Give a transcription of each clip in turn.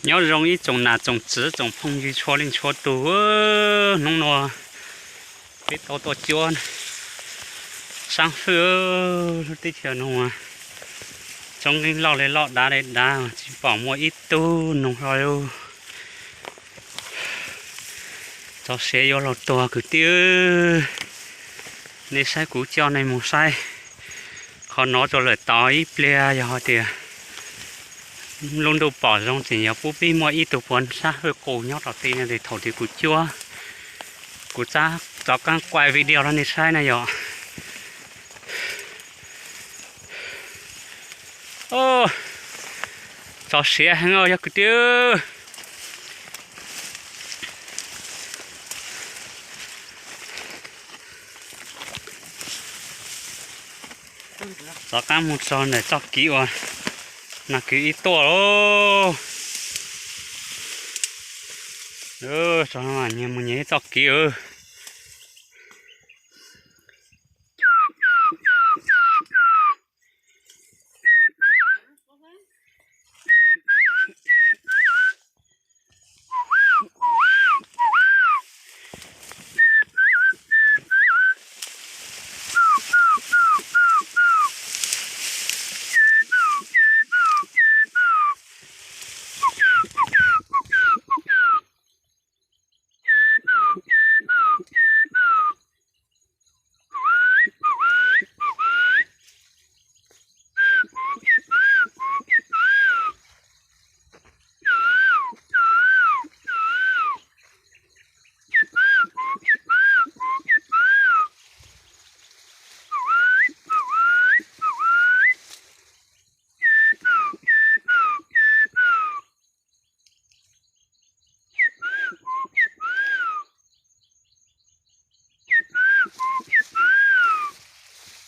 Nyob zoo ib tsoom nam tsoom txiv tsoom phooj ywg txhua leej txhua tus, hnub no peb tau tuaj cuab saab fwj, lub teb chaws no tsob nqeeb loj li loj dav li dav tsis pom muaj ib tug noog hlo li. Txog siav yuav luag tuag kwv tij. Nej saib kuv coj nej mus saib qhov no rau lawm tau ib pliag, yog hais tias lub ntuj pom zoo ces yog pub pib muaj ib tug puav sab hwj qus nyob rau tim no ces thaum twg kuv cuab kuv rov qab quaj video rau nej saib na yom. Txog siav heev os yog kwv tij. Rov qab mus txog ntawm txoj kev uas no kwv ib tuaj lauj. Txog nyias mus nyias ib txoj kev.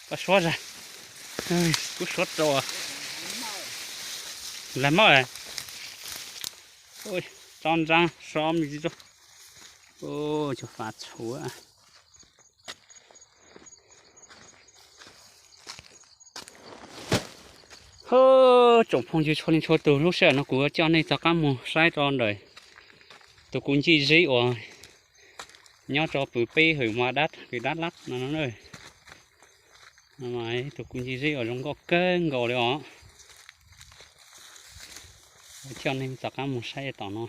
Koj suab zag, kuv suab rau. Lag mab, tsob ntsaab sob me ntsis rau. Cov fam txhuv. Tsoom phooj ywg txhua leej txhua tus, lub sij hawm no kuv coj nej rov qab mus saib rau ntawm tus kuv ncig zeb uas nyob rau pwm peb hwm mas dab pem dab lab no. Tus kuv ncig zeb uas zoo nkauj kawg nkaus li os. Coj nej rov qab mus saib tom no.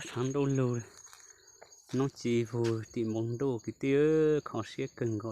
Tshav ntuj lug, noob tsis vug tim npoo ntuj kwv tij, kho siab kawg nkaus.